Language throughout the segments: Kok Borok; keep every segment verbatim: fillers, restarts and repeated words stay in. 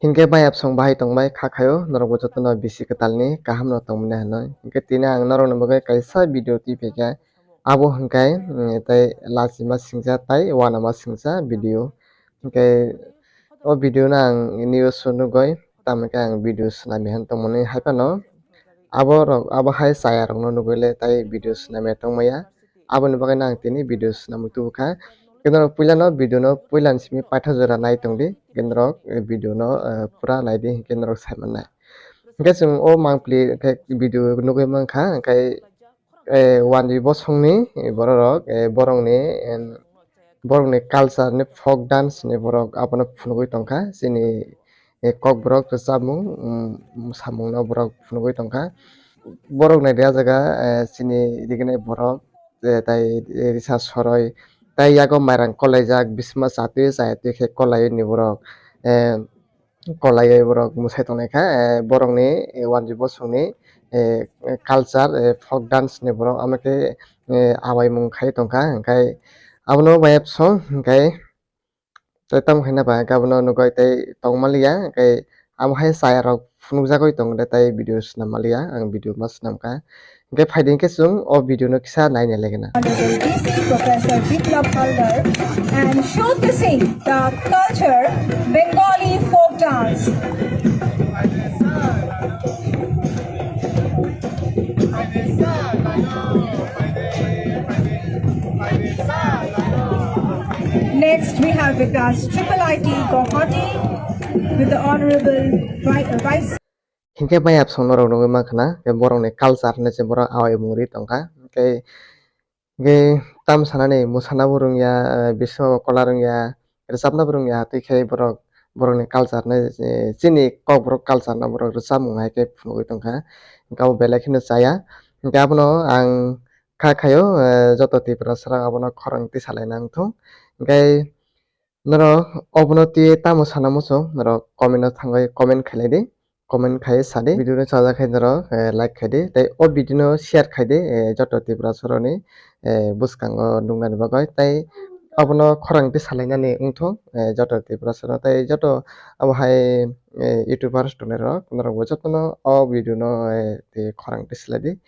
Hinkhe bai absong bahai tongbai kha khaio, norokbo jotono bisi kwtalni kahamno tongmani hinwi. Hinkhe tini ang norokni bagwi kaisa video twi phaikha, abo hinkhe, mm, tei lachima singcha tei uanama singcha video. Hinkhe o video no ang news o nugwi, tamo khe ang video swnamwi han tongmani hai phano. Abo rok, abo hai chaya rokno nugwi le tei video swnamya tongmaya. Aboni bagwi no ang tini video swnamwi tubu kha. Hinkhe norok puila no video no puila ni simi paithago jora nai tongdi. Hinkhe norok, eh, video no, eh, pura naidi, hinkhe norok sai mannai. Hinkhe chwng o mangpili khe video nugwi mankha, hinkhe, eh, Wanji Bosongni, eh, borok rok, eh, borokni, em, borokni culture ni folk dance ni borok abono phunugwi tongkha. Chini, eh, kokborok rwchapmung, mm, samungno borok phunugwi tongkha. Borok naidi ah jaga, eh, chini rigini borok, eh, tai, eh, risa soroi, tai yago mairang kolaijak, bisma chatwi chayatwi khe kolaiwi ni borok, eh, kolaiwi borok mwsai tongnaikha, eh, borokni, eh, Wanji Bosongni, eh, culture, eh, folk dance ni borok amo khe, eh, awaimung khai tongkha, hinkhe abono bai absong hinkhe. Tei tamo khaina ba hinkhe abono nugwi tei tongmaliya, hinkhe amo hai chaya rok phunukjagwi tongo de, tei video swnam maliya, ang video ma swnamkha. Hinkhe phaidi hinkhe chwng o video no kisa naina legena. Honorable D C Professor Biplab Haldar and showcasing the culture Bengali folk dance. Next, we have Vikas, triple I T Guwahati, with the Honorable Vi-, Vice. Hinkhe bai absong norok nugwi mankha na, khe borokni culture hinwi se borok awaimung ri tongkha. Hinkhe, hinkhe tamo sanani, mwsana bo rwngya, eh, bisingbo kola rwngya, rwchapna bo rwngya, twi khe borok, borokni culture no, eh, chini kokborok culture no borok rwchapmung hai khe phunugwi tongkha. Hinkhe abo belai kheno chaya. Hinkhe abono ang kha khaio, eh, joto Tiprasa rok abono khorang tisalaina wngthung. Hinkhe norok obono twiwi tamo sana muchung, norok comment o thangwi comment khailai di, comment khai sa di. Video no chajak khe norok, eh, like khai di. Tei o video no share khai di, eh, joto Tiprasa rokni, eh, bwskango nuknani bagwi. Tei abono khorang tisalainani wngthung, eh, joto Tiprasa rok. Tei joto abo hai, eh, YouTubers tongnai rok, norok bo jotono o video no, eh, tei khorang tisalai di.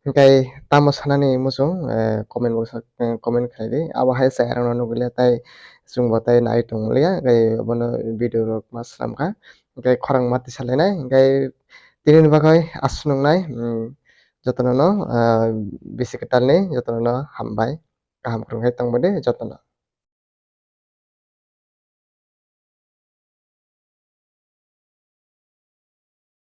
Hinkhe tamo sanani muchung, eh, comment box o, eh, comment khai di. Abo hai chaya rokno nugwi le tei chwngbo tei nai tongmaliya, hinkhe abono video rok ma swnamkha. Hinkhe khorang ma tisalainai, hinkhe tini ni bagwi aswk nungnai, mm, jotono no, ah, bisi kwtalni jotono no hambai, kaham kwrwng khe tongbai di jotono.